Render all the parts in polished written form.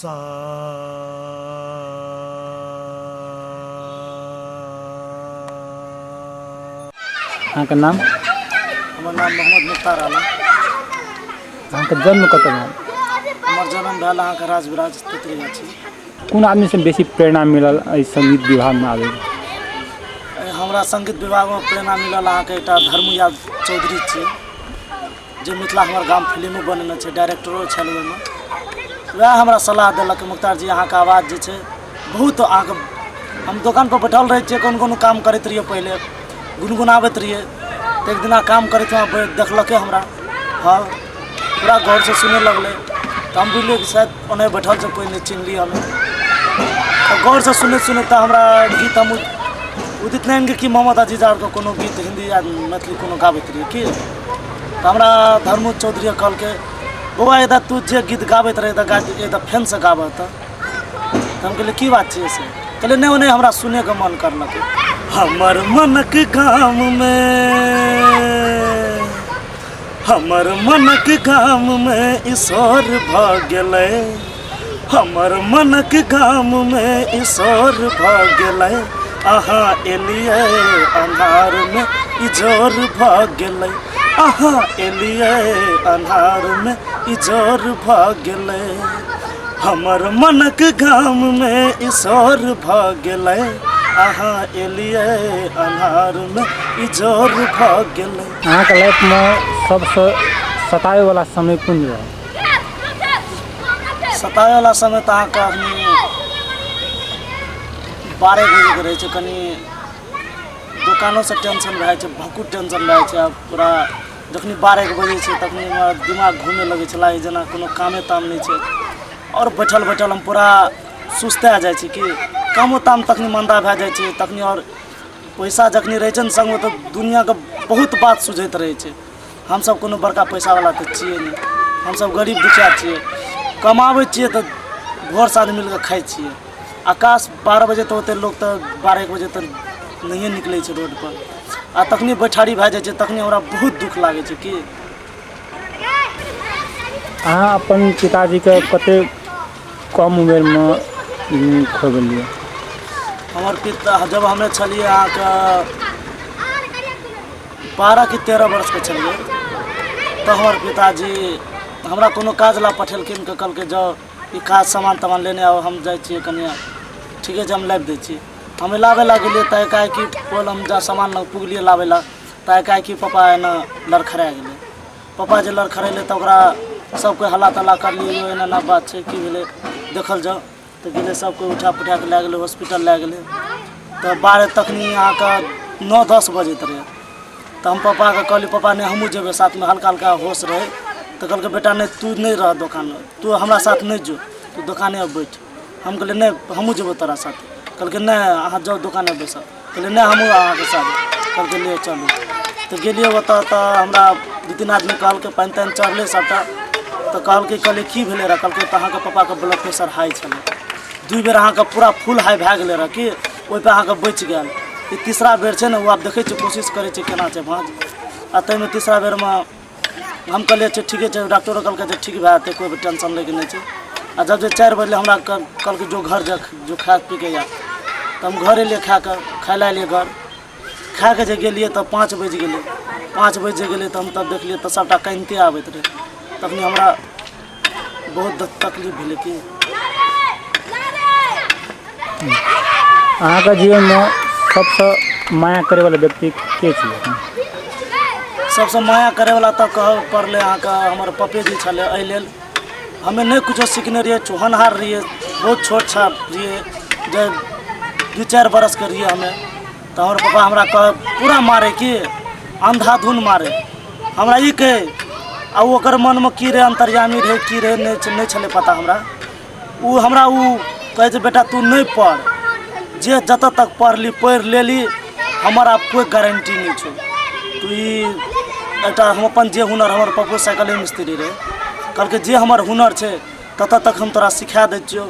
सा। अहाँके नाम? हमर नाम मोहम्मद मुख्तार आलम। अहाँके जन्म कतऽ भेल? हमर जन्म भेल अहाँके राजविराज तेतरीगाछी। कोन आदमीसँ बेसी प्रेरणा मिलल एहि सङ्गीत विभागमे आबैके? हमरा सङ्गीत विभागमे प्रेरणा मिलल अहाँके एकटा धर्म यादव चौधरी छियै, जे मिथिला हमर गाम फिल्मो बनेने छै, डायरेक्टरो छल ओहिमे। वएह हमरा सलाह देलक, मुख्तार जी अहाँके आवाज जे छै बहुत अहाँके, हम दोकानपर बैठल रहै छियै, कोनो कोनो काम करैत रहियै, पहिले गुनगुनाबैत रहियै। तऽ एक दिना काम करैत देखलकै हमरा, हँ पूरा गौरसँ सुनै लगलै। तऽ हम बुझलियै कि शायद ओनाहि बैठल छै, कोइ नहि चिन्हलियै हमे। तऽ गौरसँ सुनैत सुनैत तऽ हमरा गीत हम उदित नारायणके कि मोहम्मद अजीज आरके कोनो गीत हिन्दी या मैथिली कोनो गाबैत रहियै की, तऽ हमरा धर्मू चौधरी कहलकै, बौआ एदा तू जे गीत गाबैत रहै तऽ गा, एदा फेनसँ गाबह। तऽ हम कहलियै की बात छियै से? कहलियै नहि ओनाहि हमरा सुनैके मन करलकै। हमर मनक गाममे, हमर मनक गाममे ईश्वर भऽ गेलै, हमर मनक गाममे ईश्वर भऽ गेलै, अहाँ एलियै अन्हारमे इजोर भऽ गेलै, अहाँ एलियै अन्हारमे इजोर भऽ गेलै, हमर मनक गाममे ईश्वर भऽ गेलै, अहाँ एलियै अन्हारमे इजोर भऽ गेलै। अहाँके लाइफमे सबसँ सताबैवला समय कोन रहल? सताबैवला समय तऽ अहाँके अखनी 12 बजेके रहै छै। कनि दोकानोसँ टेंशन भए जाइ छै, बहुत टेंशन भए जाइ छै। आब पूरा जखनी 12 1 बजै छै तखनी हमर दिमाग घूमे लगै छै, लागै जेना कोनो कामे ताम नहि छै, आओर बैठल बैठल हम पूरा सुस्ता जाइ छी कि कामो ताम तखनी मन्दा भए जाइ छै तखनी। आओर पैसा जखनी रहै छै ने सङ्गमे तऽ दुनिआँके बहुत बात सुझैत रहै छै। हमसब कोनो बड़का पैसावला तऽ छियै नहि, हमसब गरीब दुखिया छियै। कमाबै छियै तऽ भोर साँझ मिलकऽ खाइ छियै। आकाश 12 बजे तऽ ओते लोक तऽ 12 1 बजे तऽ नहिए निकलै छै रोडपर, आ तखनी बैठारी भए जाइ छै, तखनी हमरा बहुत दुःख लागै छै कि। अहाँ अपन पिताजीके कतेक कम उमेरमे खो गेलियै? हमर पिता जब हमे छलियै अहाँके 12 कि 13 वर्षके छलियै तऽ हमर पिताजी हमरा कोनो काज लए पठेलखिन, तऽ कहलकै जाउ ई काज सामान तामान लेने आउ, हम जाइ छियै कनि। ठीके छै, हम लाबि दै छी। हम लाबै लए गेलियै तऽ एकाएकी पोल हम जा सामान लग पुगलियै लाबै लए तऽ एकाएकी पापा एना लड़खड़ा गेलै। पापा जे लड़खड़ेलै तऽ ओकरा सब कोइ हल्ला तल्ला करलियै, यौ एना एना बात छै, की भेलै देखल जाउ। तऽ गेलै सब कोइ उठा पुठा कऽ लए गेलै, हॉस्पिटल लए गेलै। तऽ 12 तखनी अहाँके 9 10 बजैत रहै। तऽ हम पापाके कहलियै, पापा नहि हमहूँ जेबै साथमे। हल्का हल्का होश रहै तऽ कहलकै, बेटा नहि तू नहि रह दोकानमे, तू हमरा साथ नहि जो, तू दोकाने पर बैठ। हम कहलियै नहि हमहूँ जेबौ तोरा साथे। कहलकै नहि अहाँ जाउ दोकाने बैसब। कहलियै नहि हमहूँ अहाँके साथ। कहलकै ले चलू। तऽ गेलियै ओतऽ तऽ हमरा 2 3 आदमी कहलकै, पानि तानि चढ़लै सबटा। तऽ कहलकै, कहलियै की भेलै रहए? कहलकै तऽ अहाँके पापाके ब्लड प्रेशर हाइ छलै, 2 बेर अहाँके पूरा फुल हाइ भए गेलै रहए कि ओहिपर अहाँके बचि गेल, ई तीसरा बेर छै ने, ओ आब देखै छियै कोशिश करै छियै केना छै भाँज। आ ताहिमे तीसरा बेरमे हम कहलियै अच्छा ठीके छै। डॉक्टरो कहलकै जे ठीक भए जेतै, कोइ भी टेंशन लैके नहि छै। आ जब जे 4 बजलै हमरा कहलकै जो घर जा, जो खा पी के आ। तऽ हम घर एलियै, खा कऽ खाय लए एलियै घर, खा कऽ जे गेलियै तऽ 5 बजि गेलै। 5 बजि जे गेलै तऽ हम तब देखलियै तऽ सभटा कानिते आबैत रहै। तखनी हमरा बहुत तकलीफ भेलै कि। अहाँके जीवनमे सबसँ माया करैवला व्यक्ति के छियै? सबसँ माया करैवला तऽ कहऽ पड़लै अहाँके हमर पप्पे जी छलै। एहि लेल हमे नहि कुछो सिखने रहियै, होनहार रहियै, बहुत छोट छाप रहियै, जे 2 4 बरसके रहियै हमे। तऽ हमर पप्पा हमरा कह पूरा मारै कि अन्धाधुन मारै हमरा ई कहै। आ ओकर मनमे की रहै, अन्तर्यामी रहै की रहै नहि छलै पता हमरा। ओ हमरा ओ कहै छै, बेटा तू नहि पढ़, जे जतऽ तक पढ़ली पढ़ि लेली, हमर आब कोइ गारंटी नहि छौ। तू ई एकटा हम अपन जे हुनर, हमर पप्पो साइकिले मिस्त्री रहै, कहलकै जे हमर हुनर छै ततऽ तक हम तोरा सिखा दै छियौ,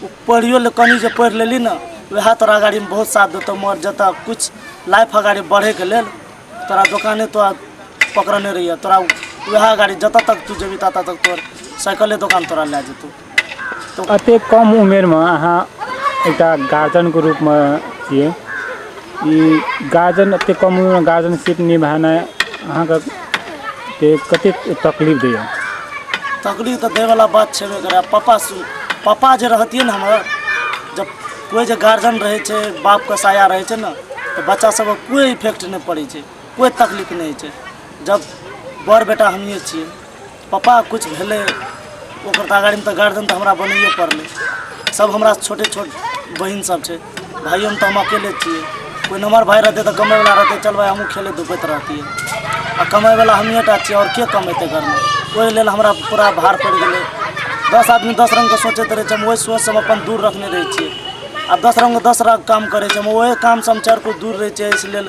ओ पढ़ियो ले कनि जे पढ़ि लेली ने वएह तोरा अगाड़ीमे बहुत साथ देतौ, मगर जतऽ किछु लाइफ अगाड़ी बढ़ैके लेल तोरा दोकाने तोरा पकड़ने रहिए, तोरा वएह गाड़ी जतऽ तक तू जेबही ततऽ तक तोर साइकिले दोकान तोरा लए जेतौ। तऽ एतेक कम उमेरमे अहाँ एकटा गार्जियनके रूपमे छियै, ई गार्जियन एतेक कम उमेरमे गार्जियनशिप निभानाइ अहाँके कतेक तकलीफ दैए? तकलीफ तऽ दैवला बात छेबे करै। पापा पापा जे रहतियै ने हमर, जब कोइ जे गार्जियन रहै छै, बापके साया रहै छै ने, तऽ बच्चा सबके कोइ इफेक्ट नहि पड़ै छै, कोइ तकलीफ नहि होइ छै। जब बड़ बेटा हमिए छियै, पप्पा किछु भेलै ओकर तऽ अगाड़ीमे तऽ गार्जियन तऽ हमरा बनैए पड़लै। सब हमरा छोटे छोट बहिन सब छै, भाइयोमे तऽ हम अकेले छियै। कोइ नमहर भाइ रहतै तऽ कमैवला रहतै, चल भाइ हमहूँ खेलै धूपैत रहतियै। आ कमैवला हमिए टा छियै, आओर के कमेतै घरमे? ओहि लेल हमरा पूरा भार पड़ि गेलै। 10 आदमी 10 रङ्गके सोचैत रहै छै, हम ओहि सोचसँ हम अपन दूर रखने रहै छियै। आब 10 रङ्गके 10 रङ्ग काम करै छै, हम ओहि कामसँ हम 4 कोस दूर रहै छियै। एहि लेल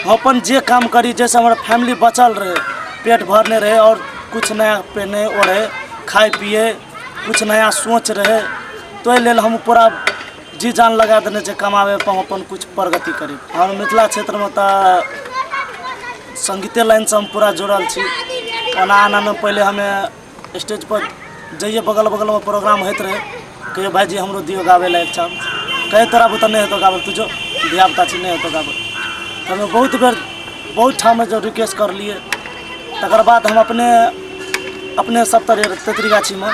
हम अपन जे काम करी जाहिसँ हमर फैमिली बचल रहै, पेट भरने रहै, आओर किछु नया पहिनै ओढ़ै, खाइ पियै, किछु नया सोच रहै, तऽ ओहि लेल हम पूरा जी जान लगा देने छै कमाबै पर, हम अपन किछु प्रगति करी। हमर मिथिला क्षेत्रमे तऽ सङ्गीते लाइनसँ हम पूरा जुड़ल छी। ओना आनामे पहिले हमे स्टेजपर जइए, बगल बगलमे प्रोग्राम होइत रहै, कहियो भाइजी हमरो दियौ गाबै लए एक चांस, कहै तोरा बुते नहि हेतौ गाबै, तू जो धियापुता छी, नहि हेतौ गाबै। तऽ हमे बहुत बेर बहुत ठाममे जब रिक्वेस्ट करलियै, तकर बाद हम अपने अपने सब तरह तेतरी गाछीमे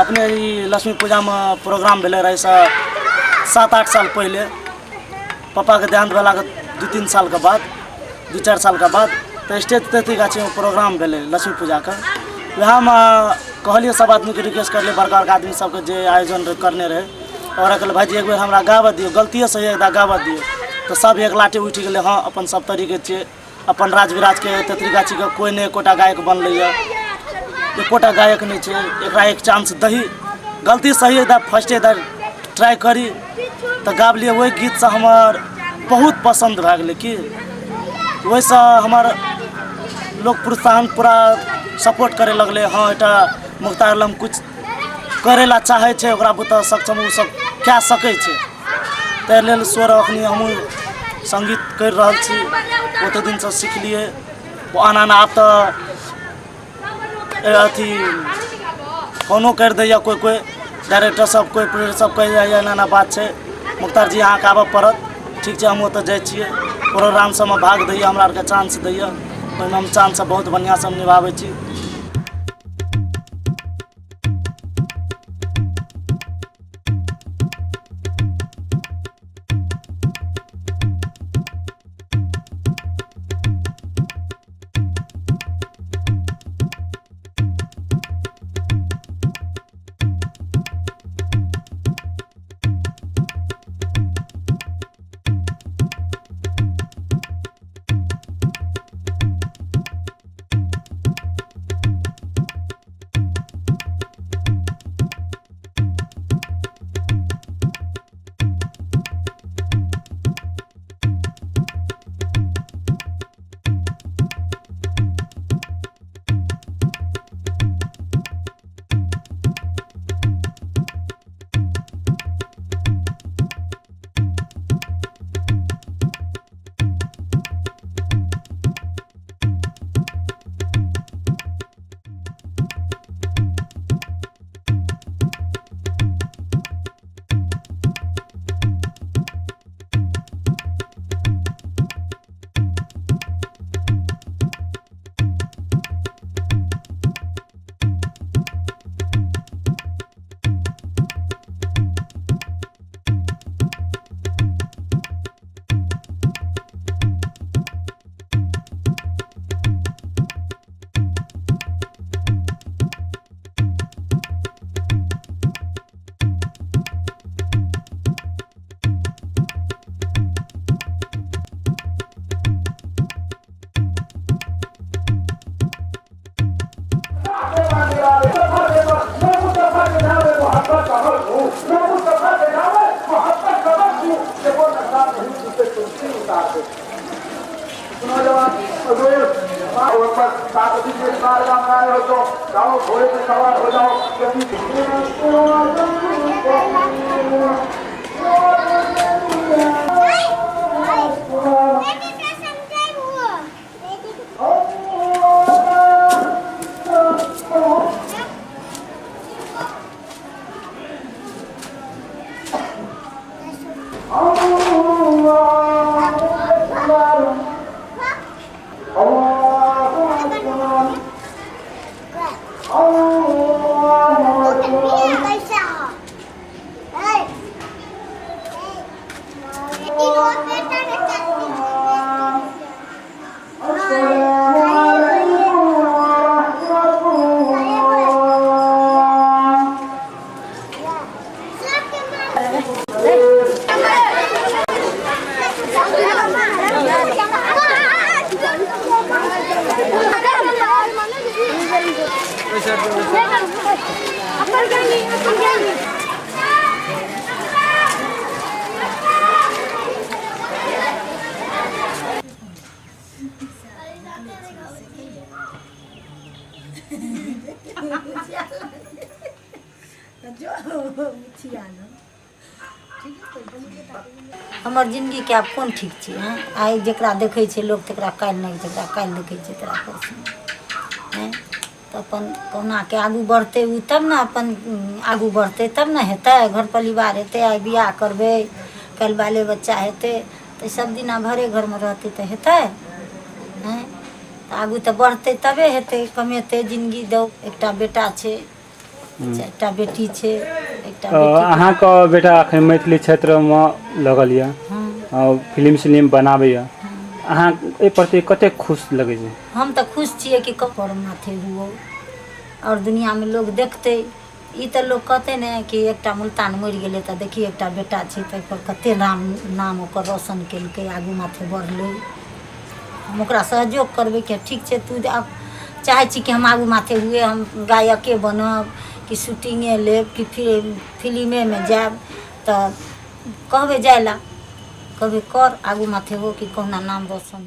अपने ई लक्ष्मी पूजामे प्रोग्राम भेलै रहै से 7-8 साल पहिले, पप्पाके देहान्त भेलाके 2-3 सालके बाद, 2-4 सालके बाद, तऽ स्टेज तेतरी गाछीमे प्रोग्राम भेलै लक्ष्मी पूजाके। वएहमे कहलियै सब आदमीके रिक्वेस्ट करलियै, बड़का बड़का आदमी सबके जे आयोजन करने रहै, ओकरा कहलियै भाइजी एक बेर हमरा गाबऽ दियौ, गलतिएसँ एक बेर गाबऽ दियौ। तऽ सब एक लाटे उठि गेलै, हँ अपन सब तरीके छियै, अपन राज विराजके तेतरी गाछीके कोइ नहि एकोटा गायक बनलैए, एकोटा गायक नहि छै, एकरा एक चांस दही, गलती सही है फर्स्टे दर ट्राइ करी। तऽ गाबलियै, ओहि गीतसँ हमर बहुत पसन्द भए गेलै कि ओहिसँ हमर लोक प्रोत्साहन पूरा सपोर्ट करे लगलै, हँ एकटा मुख्तार आलम किछु करै लए चाहै छै, ओकरा बुते सक्षम ओ सब कए सकै छै। ताहि लेल स्वर अखनी हमहूँ सङ्गीत करि रहल छी, ओतेक दिनसँ सिखलियै। आना आना आब तऽ अथी फोनो करि दैए कोइ कोइ डायरेक्टर सब, कोइ प्रोड्यूसर सब कहि जाइए एना एना बात छै मुख्तार जी अहाँके आबऽ पड़त। ठीक छै, हम ओतऽ जाइ छियै, प्रोग्राम सबमे भाग दैए, हमरा आरके चांस दैए, ओहिमे हम चांस बहुत बढ़िआँसँ हम निभाबै छी। हमर जिन्दगीके आब कोन ठीक छै? हँ, आइ जकरा देखै छै लोक तकरा काल्हि नहि, जकरा काल्हि देखै छै तकरा परसू। हँ, तऽ अपन कहुनाके आगू बढ़तै ओ तब ने, अपन आगू बढ़तै तब ने हेतै, घर परिवार हेतै। आइ बियाह करबै, काल्हि बाले बच्चा हेतै, तऽ सब दिना भरे घरमे रहतै तऽ हेतै? हँ, तऽ आगू तऽ बढ़तै तबे हेतै, कमेतै जिन्दगी दौ। एकटा बेटा छै, एकटा बेटी छै, एकटा बेटी। अहाँके बेटा अखन मैथिली क्षेत्रमे लगल यऽ, फिल्म सिलिम बनाबैए, अहाँ एहि प्रति कतेक खुश लगै छै? हम तऽ खुश छियै कि ककर माथे हुओ आओर दुनिआँमे लोक देखतै। ई तऽ लोक कहतै ने कि एकटा मुल्तान मरि गेलै तऽ देखी एकटा बेटा छै, ताहिपर कते नाम नाम ओकर रोशन केलकै, आगू माथे बढ़लै। हम ओकरा सहयोग करबै कि ठीक छै, तू आब चाहै छी कि हम आगू माथे हुए, हम गायके बनब कि शूटिंगे लेब कि फिल्मेमे जायब, तऽ कहबै जाय लए, कहबै कर आगू माथे हो कि कहुना नाम रोशन।